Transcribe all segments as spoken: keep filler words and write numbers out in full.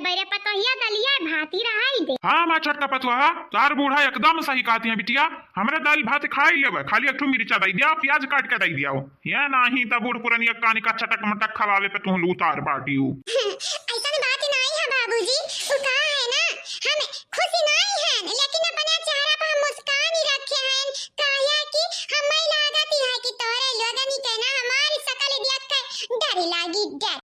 बैरे पतोहिया दलिया भाती रहाई दे। हाँ, हमार छोटका पतोहा, तार बूढ़ा एकदम सही कहती है बिटिया। हमरे दाल भात खाई लेबे, खाली एक ठो मिर्चा दई दिया, प्याज काट के दई दिया। ये नाही त बूढ़ पुरनिया कानी का चटक मटक खवावे पे तुम उतार बाटियो। ऐसन बात नाही है बाबूजी, उ का है ना, हम खुश नाही है, लेकिन अपने चेहरा पर हम मुस्कान ही रखे हैं, काहे कि हमें लागत ही है कि तोरे लोगनी के ना हमारी शकल देख के डर लागी, डर।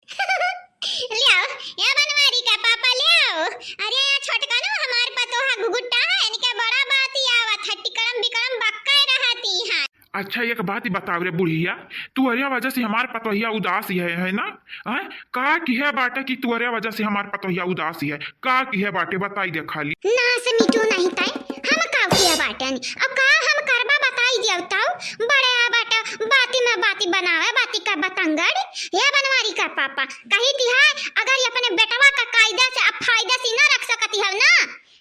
लियाओ, ए बनवारी का पापा लियाओ। अरे या छोटका ना हमार पतोहा घुघुट्टा है, इनके बड़ा बात ही आवत है, टिकड़म बिकड़म बक्का रहती है। अच्छा, एक बात ही बताओ रे बुढ़िया, तुहरे वजह से हमार पतोहिया उदास ही है, है ना? हैं? का किहे बाटे कि तुहरे वजह से हमार पतोहिया उदास ही है? का किहे बाटे, बताई दे खाली। नास मिटू नहीं तय, हम का किहे बाटे? अब का हम करबा, बताई दियो ताऊ। बड़े आ बाटे, बाती में बाती बनावे, बाती का बतंगड़। ये बनवारी का पापा, कही थी है, अगर ये अपने बेटवा का कायदा से अब फायदा से ना रख सकती हो ना,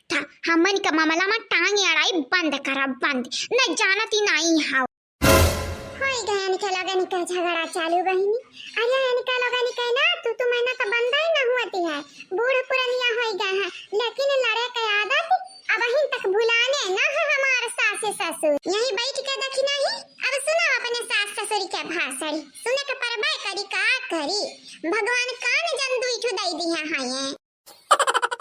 त हमन के मामला में टांग अड़ाई बंद करा, बंद। न जानती नाही हाव। होई गया इनके लोगन के झगड़ा चालू बहिनी। अरे इनका लोगन के ना तू तू मैं ना तो बंदा ही ना हुआ थी है। बूढ़ पुरनिया होई गए हैं, लेकिन लड़े के आदत अबहिन तक भुलाने ना है हमार सास ससुर। यही बैठ के देखी नहीं, अब सुनो अपने सास ससुर के भाषण। सुने के परबे करी का करी। भगवान कान जन दुई ठो दई दिया है ये।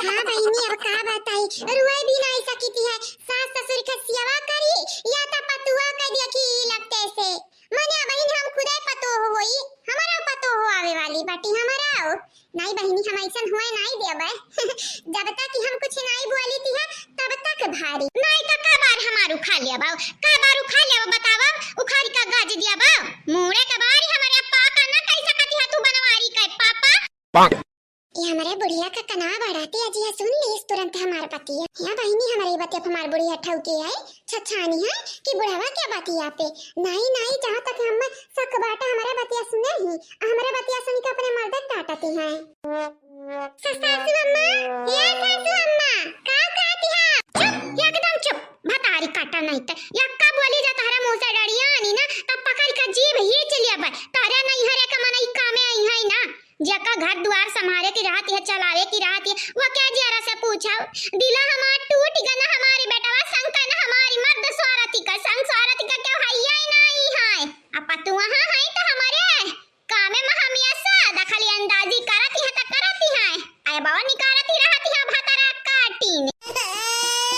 हाँ बहिनी, अब का बताई, रुए भी नाही सकित है। सास ससुर के सेवा करी या त पतोह के देखी लगते से। मने बहिन हम खुदे पतोह होई, हमारा पतोह आवे वाली बाटी हमारा। नाही बहिनी, हम ऐसन हुए नाही देबे। जब तक कि हम कुछ नाही बोली थी है, तब तक भारी। नाही त का बार हमार उखा लेबा, का बार उखा लेबा बतावा, उखारी का गाज दिया बा। मूड़े के बारी हमारे पापा ना कह सकती है तू बनवारी का पापा। ये हमरे बुढ़िया का कना बढ़ाती है जी, सुन लीस तुरंत हमार बतिया। या बहिनी, हमरे बतिया पे हमार बुढ़िया ठौकी है, छछानी है कि बुढ़वा के बतिया पे। नाही, नाही, जहाँ तक हम शक बाटे हमरे बतिया सुने ही, हमरे बतिया सुन के अपने मर्दे काटती हैं। स-, सासू अम्मा, ये सासू अम्मा, का कहती है? चुप, एकदम चुप, भतारी काटा नहीं ते। यक्का बोली जा तहरा मुँह से डरिया आनी ना, तब पकड़ के जीभ ही चलिया बा। तहरा नहीं हरे का मनई कामे आई है ना। जेका घर दुआर संभारे की रहत है, चलावे की रहत है, वो क्या जियारा से पूछाओ? दिला हमार टूट गना, हमारी बेटवा संग का ना, हमारी मर्द स्वारथी का संग, स्वारथी का क्यों हैया ही नहीं है। अब पतुआ है तो हमारे कामे में हमेशा दखल अंदाजी करत है तो करत है। आए बाबा निकारत ही रहत है भतरा काटी ने।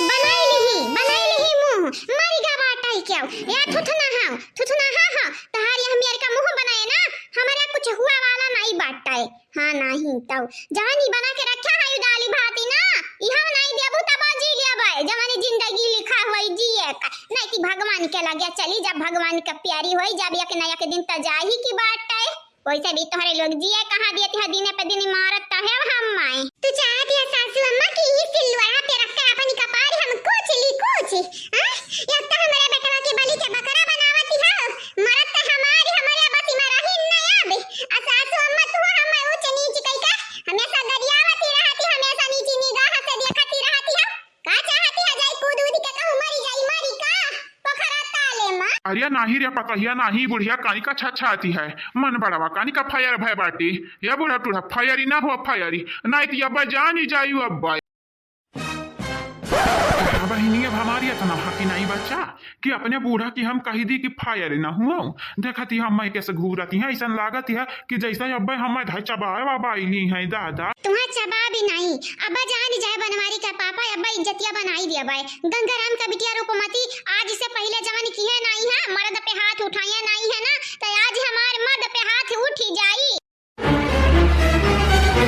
बनाई लिही, बनाई लिही मुँह, मरी गा बाटाई क्या? या थुथना हाँ, थुथना हाँ, हाँ, तहार यह मेर का मुँह बनाए ना, हमारे कुछ हुआ वाला नहीं बाटाए। हाँ, नाही तउ जवन ई बना के रखा है दाली भाती ना, इहउ नाही देबू तब जी लेबै, जवन जिंदगी लिखा होई जिए का। नहीं कि भगवान के लगे चली जब भगवान के प्यारी होई, जब एक न एक दिन त जाही की बात है। वैसे भी तोहरे लोग जिए कहाँ देती है, दिने पे दिन मारत त है हम माए। तू चाहती है सासू अम्मा कि ई सिलवड़ा पे रख के अपन कपार हम कुछ ली कुछ, हाँ? एक तो हमारे बेटवा के बलि के बकरा बनावती हो, मरद त हमारी हमारे बसी में रही न अब। आ सासू अम्मा तू हमें ऊंच नीच कई के हमेशा गरियावती रहती, हमेशा नीची निगाह से देखती रहती हो। का चाहती है जाई कूद उद के कहूँ मरी जाई, मरी का? पोखरा ताले में। अरे नाही रे पतोहिया नाही, बुढ़िया काई का छछाती है, मन बड़वा कानी का फायर भय बाटी। या बूढ़ा टूढ़ा फायरी ना हो फायरी, नाही तो अब जानी जाई अब। बहिनी, अब हमारी इतना हक नहीं बचा कि अपने बूढ़ा की हम कही दी कि फायर न हुआ। देखती हम मैं कैसे घूरती हैं, ऐसा लागत है कि जैसे अब हमें धाई चबाए वा बाइली हैं दादा। तुम्हें चबा भी नहीं, अब जान जाए बनवारी का पापा, अब इज्जतिया बनाई दिया बाय। गंगाराम का बिटिया रूपमती आज से पहले जवन किए नहीं है, मर्द पे हाथ उठाए नहीं है ना, तो आज हमार मर्द पे हाथ उठ जाई।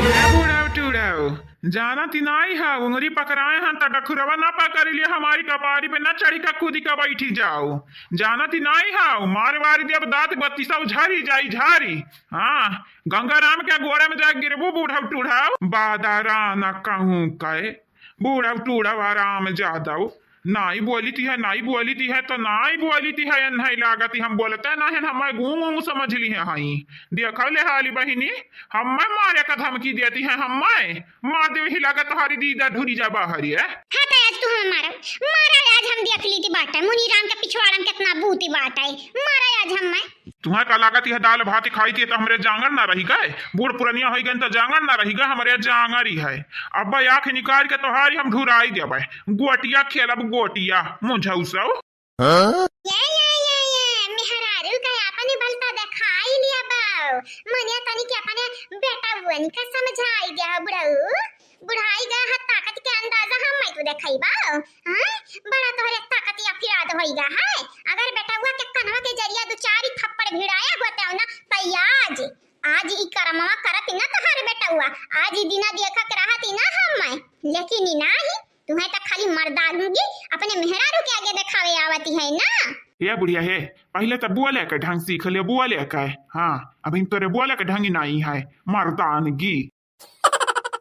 ए बूढ़ऊ टूढ़ऊ, जानत ही नाई है, उंगरी पकड़ाए हन त डखुरवा ना पकड़ लिया, हमारी कपारी पे ना चढ़ी का कूदी का बैठी जाओ। जानत ही नाई है, मार वारी देब दांत बत्तीसौ झारी जाई झारी। हाँ, गंगाराम के गोड़े में जा गिरबू बूढ़ऊ टूढ़ऊ। बादारा न कहूँ कहे, बूढ़ऊ टूढ़ऊ हराम जादव। नाई बोलित है, नाई बोलित है, तो नाई बोलित है, एन्हई लागत है, हम बोलते ना है, हमें गूंग ऊंग समझ लिहे हई। देखा ले हाली बहिनी, हमें मारे का धमकी देती है, हमें मार देवे ही लागत तोहारी दीदा ढुरी जा बाहरी है। हाँ, तो आज तू हमें मारा, मारा आज हम देख ली थी बाटे, मुनीराम के पिछवाड़न कितना बूती बाटे, मारा आज हमें। तुम्हें का लागत यह दाल भात खाई थी तो हमरे जांगर ना रही गए? बूढ़ पुरनिया होई गए तो जांगर ना रही गए, हमरे जांगर ही है। अब आँख निकाल के तोहारी हम ढुराई देबे, गोटिया खेलब गोटिया, मुझौसौ। हाँ? ये, ये, ये, ये, मेहरारू का अपने बल तो दिखाई लिया बाऊ। मने तनी के अपने बेटउवन का समझाई दे हो बुढ़ऊ। बुढ़ाई गा है, ताकत के अंदाजा हम मैं तो देखई बाऊ। हाँ? बड़ा तोहरे ताकत या फिराद होई गा है। अगर बेटउआ के कनवा के जरिया दो चार थप्पड़ भिड़ाया होते हो ना, तो आज, आज ई करमवा करत ना तोहर बेटउआ। आज ई दिना देखत रहत ना हम मैं। लेकिन ई नाही, तुम्हें तो खाली मर्दानगी अपने मेहरारू के आगे दिखावे आवती है ना। ए बुढ़िया हे, पहले तो बोले के ढंग सीख ले, बोले के। हाँ, अभी तोरे बोले के ढंग नहीं है, मर्दानगी।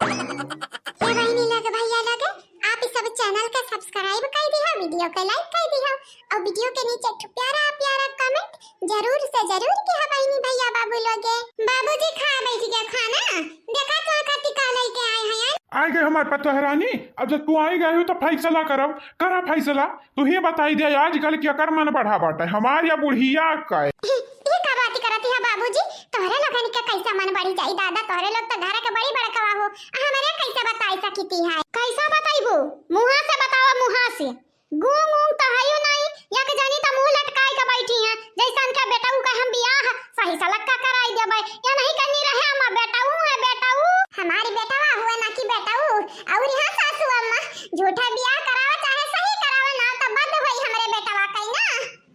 ए बहिनी लोग, भैया लोग, आप इस सब channel के subscribe कर दिया, video के like कर दिया और video के नीचे एक ठो प्यारा प्यारा comment जरूर से जरूर किहा बहिनी भैया बाबू लोगे। बाबूजी खा बैठ गया खाना, देखा तो खाती का लेके आए हैं यार। आ गए हमारे पतोह रानी, अब जब तू आई गई हो तो फैसला करब, करा फैसला। तू ही बताई दे आजकल के कर मन बढ़ा बाटे, हमार या बुढ़िया का? ई, ई का बात करत है बाबूजी? तोहरे लोगन के कैसा मन बढ़ी जाई दादा, तोहरे लोग तो घर के बड़ी बड़कवा हो, आ हमरे कैसे बताई सकिती है? कैसा बताइबू? मुहा से बतावा, मुहा से। गूंग ऊंग तो हयो नहीं, एक जनी तो मुंह लटकाई के बैठी हैं, जैसन के बेटऊ का हम बियाह सही सलक्का कराई देबे। या नहीं कन्नी रहे अम्मा, बेटऊ है, बेटऊ। हमारी बेटवा हुआ ना कि बेटऊ। और यहाँ सासू अम्मा, झूठा बियाह करावा चाहे सही करावा ना, तो बद होई हमरे बेटवा कई ना।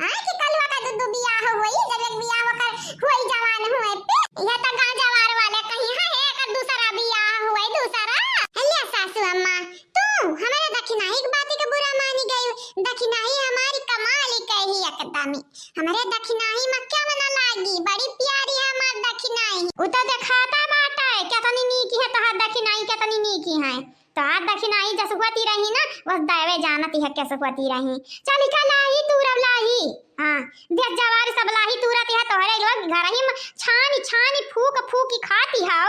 हाँ, कि कलवा का दू दू बियाह होई, जब एक बियाह ओकर होई जवान हुए पे। यह तो गांजा वार वाले कहीं है, एकर दूसरा बियाह हुए, दूसरा। ले सासू अम्मा, तू हमरे दखिनाही के बात के बुरा मानी गई। दखिनाही हमारी कमाल ही कही एकदम। हमरे दखिनाही में क्या मना लागी, बड़ी प्यारी है हमार दखिनाही। उ तो देखाता बाटे, केतनी नीकी है तोहार दखिनाही, केतनी नीकी है। तोहार दखिनाही जस होती रही ना, बस दैवे जानत है कस होती रही। चल का लाही तू रव लाही। हाँ, देख जवार सब लाही तू रहती है, तोहरे लोग घर ही में छानी छानी फूक फूकी खाती है।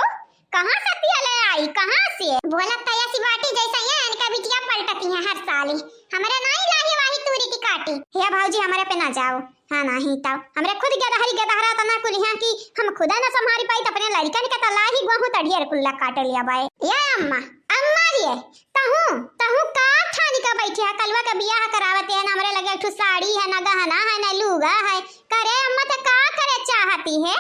कहाँ से पिया ले आई, कहाँ से? बोलत तो ऐसी बाटी जैसे ये इनका बिटिया पलटती है हर साल ही। हमरे नाई लाही वाही तूरी की काटी। हे भौजी, हमरे पे ना जाओ। हाँ, नाही तब हमरे खुद गदहरी गदहरा तना कुलिहा कि हम खुदा न संभारी पाई, त अपने लड़कन के त लाही गोहूं त ढेर कुल्ला काट लिया बाए। ये अम्मा, अम्मा रे, तहूं, तहूं का ठानी का बैठी है, कलवा का बियाह करावत है, न हमरे लगे एक ठो साड़ी है, न गहना है, न लूगा है। करे अम्मा, त का करे चाहती है?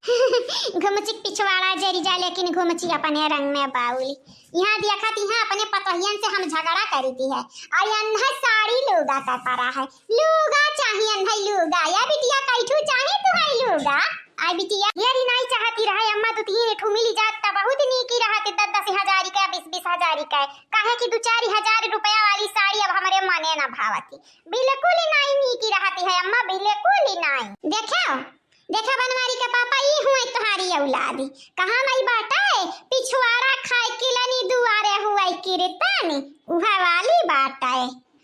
घुमची के पिछवाड़ा जरी जा, लेकिन घुमची अपने रंग में बाउली। यहाँ देखत यहाँ अपने पतोहियन से हम झगड़ा करीती है। और यन्हे साड़ी लूगा का परा है, लूगा चाहिए यन्हे लूगा। या बिटिया कैठू चाही तुहई लूगा? आ बिटिया ये री नाई चाहती रहे अम्मा, दो तीन ठू मिली जात त बहुत नीकी रहत, दस दस हजारी का, बीस बीस हजारी का। काहे कि दो चार हजार रुपया वाली साड़ी अब हमरे मने ना भावती, बिल्कुल ही नाई नीकी रहती है अम्मा, बिल्कुल ही नाई। देखो, देखा बनवारी का पापा, ई हुए तोहारी औलाद। कहाँ मई बाटे? पिछवाड़ा खाए किलनी दुआरे हुए किरतानी, उहे वाली बाटे।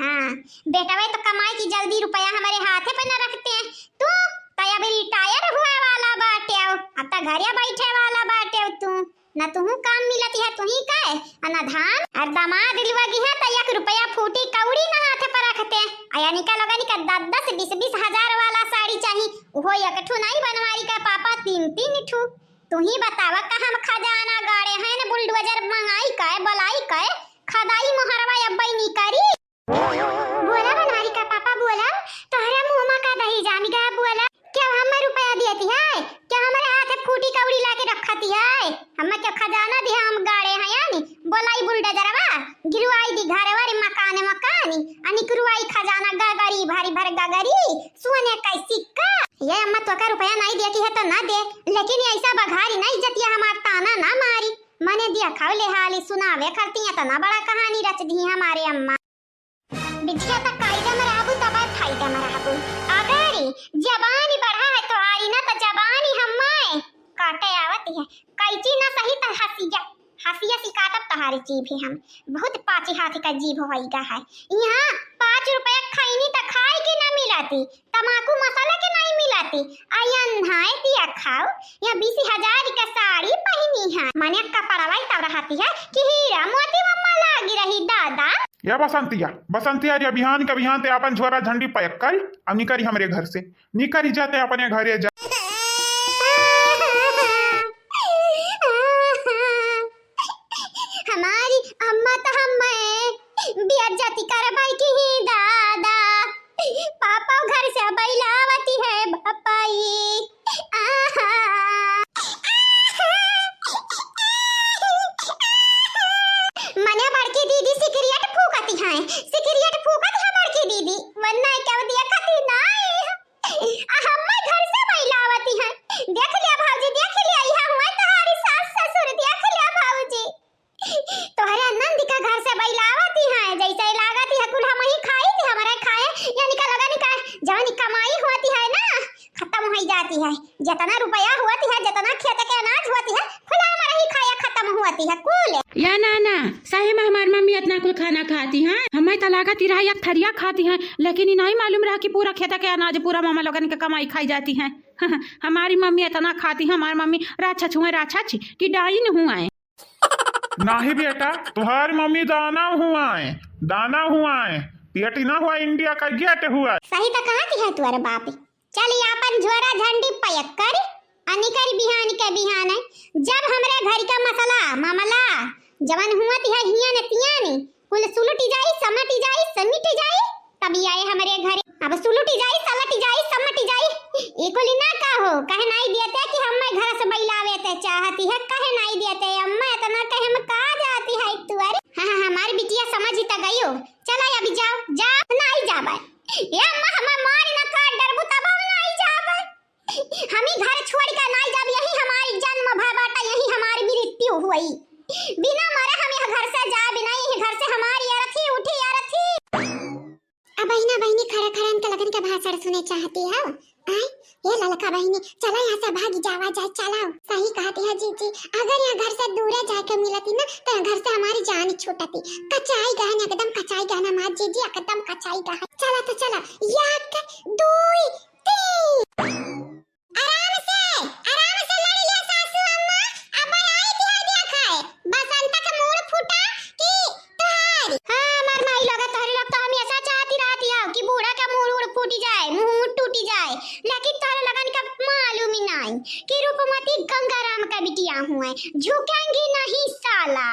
हाँ, बेटवे तो कमाई की जल्दी रुपया हमरे हाथे पे न रखते। तू तो अब रिटायर हुए वाला बाटे, अब तो घरे बैठे वाला बाटे तू। न तुहू काम मिलत है, तुही का, आ न धान। और दामाद लुआ गिहा त एक रुपया फूटी कौड़ी न हाथे पर रखते। आ यानी का लोगन का दस दस बीस बीस हजार वाला साड़ी चाही, उहो एक ठू नाई बनवारी का पापा, तीन तीन ठू। तुही बतावा का हम खजाना गाड़े हैं न बुलडोजर मंगाई का, बोलाई का, खदाई मोहरवा अब्बई नी करी। बोला बनवारी का पापा, बोला, तोहरा मुँह मा का दही जाम गया, बोला, क्या हम रुपया दियती है? क्या हमरे हाथे फूटी कौड़ी लाके रखती है? हम क्या खजाना दिया, हम गाड़े हैं यानी? बोलाई बुलडोजरवा, गिरवाई दी घरवा रे मकाने मकानी, अ निकरवाई खजाना गगरी भरी भर गगरी, सोने का सिक्का। ये अम्मा तोका रुपया नाई दियती है तो ना दे, लेकिन ये ऐसा बघारी ना इज्जतिया हमार ताना ना मारी। मने दिया खाओ ले हाली सुनावे खरती है तो ना बड़ा कहानी रच दी हमारे अम्मा। बिटिया त कायदे में रहबू, तब फायदे में रहबू। अगर जबानी बढ़ा है तोहारी ना, त जबानी हम्मे काटे आवत है। कैची ना सही त हसिया, हंसी हंसी काटब तोहारी जीभ है हम। बहुत पाँची हाथी का जीभ होइगा है। यहाँ पाँच रुपया खैनी त खाए के ना मिलाती, तमाकू मसाला के नहीं मिलाती, आ यहाँ नहाए दिया खाओ, यहाँ बीस हजार का साड़ी पहनी है, माने कपड़वा ही तब रहती है कि हीरा मोती मम्मा लागी रही दादा। या बसंतिया, बसंतिया, या बिहान का बिहान ते अपन झोरा झंडी पैक करी, अब निकरी हमरे घर से, निकरी जाते अपने घरे जा। हमारी अम्मा तो हमें बियाह जाति करवाई की ही दादा, पापा घर से बैलावती है बापाई। आहा। मने बड़की दीदी सिगरेट फूकती हैं, सिगरेट फूकत है बड़की दीदी, वरना क्या देखती नहीं। आ हम्मे घर से बैलावती हैं। देख लिया भौजी, देख लिया, यहाँ हुआ तोहारी सास ससुर, देख लिया भौजी। तोहरे नंद का घर से बैलावती हैं, जैसे लागत है कुल हम ही खाई थी, हमारे खाए, यानी का लगा निका, जवन कमाई होती है ना, खत्म हो जाती है। जितना रुपया होती है, जितना खेत के अनाज होती है, खुला हमारे ही खाया खत्म होती है कुल। या ना ना, सही में हमार मम्मी इतना कुल खाना खाती हैं। हमें तो लागत ही रहा एक थरिया खाती हैं, लेकिन ये नहीं मालूम रहा कि पूरा खेत के अनाज, पूरा मामा लोगन के कमाई खाई जाती है। हमारी मम्मी इतना खाती है, हमारी मम्मी राक्षस हुए, राक्षस कि डाइन हुआ है। नाही बेटा, तुम्हारी मम्मी दाना हुआ है, दाना हुआ है, पेटी ना हुआ, इंडिया का गेट हुआ है। सही तो कहती है तुम्हारे बाप। चल, ये अपन झोरा झंडी पैक कर, अनिकर बिहान के बिहान है। जब हमरे घर का मसला, मामला, जवन हुआ तिहा हियान तियान, कुल सुलटी जाई, समटी जाई, समिटी जाई, तब ये आए हमरे घरे। अब सुलटी जाई, सलटी जाई, समटी जाई, ई कुल ना का हो, कहे नाई देते कि हम्मे घर से बैलावे ते चाहती है, कहे नाई देते, अम्मा इतना कहे हम का जाती है तू? अरे हाँ, हाँ, हमारी बिटिया समझ ही त गई हो। चला अभी जाओ, जा, नाई जाबे। ए अम्मा, हमें मारी ना काट डरबू तब हम नाई जाबे। हम ही घर छोड़ के नाई जाब, यही हमारी जन्म भय बाटा, यही हमारी मृत्यु हुई। बिना मरे हम यह घर से जाब नहीं, यह घर से हमारी अर्थी उठी, अर्थी। अब बहिना, बहिनी खड़ा खड़ा इनके लगन के भाषण सुने चाहती हो? आय, ए ललका बहिनी, चला यहाँ से भागी जावा जाए, चला। सही कहती है जीजी, अगर यहाँ घर से दूरे जाके मिलती ना, तो यहाँ घर से हमारी जान छूटती। कचाई गहन, एकदम कचाई गहन हमार जीजी, एकदम कचाई गहन। चला तो चला, एक, दुई, तीन। आराम से, आराम से लड़ लिया सासू अम्मा, अब आई थी हदिया खाए। बसंत का मूड़ फूटा कि तोहारी। हाँ, हमार माई लोग, तोहरे लोग तो हमेशा चाहती रहती हो कि बूढ़ा का मूड़ उड़ फूटी जाए, मुंह उड़ टूटी जाए, लेकिन तोहरे लोगन का मालूम ही नहीं कि रूपमती गंगाराम का बिटिया हुए, झुकेंगी नहीं साला।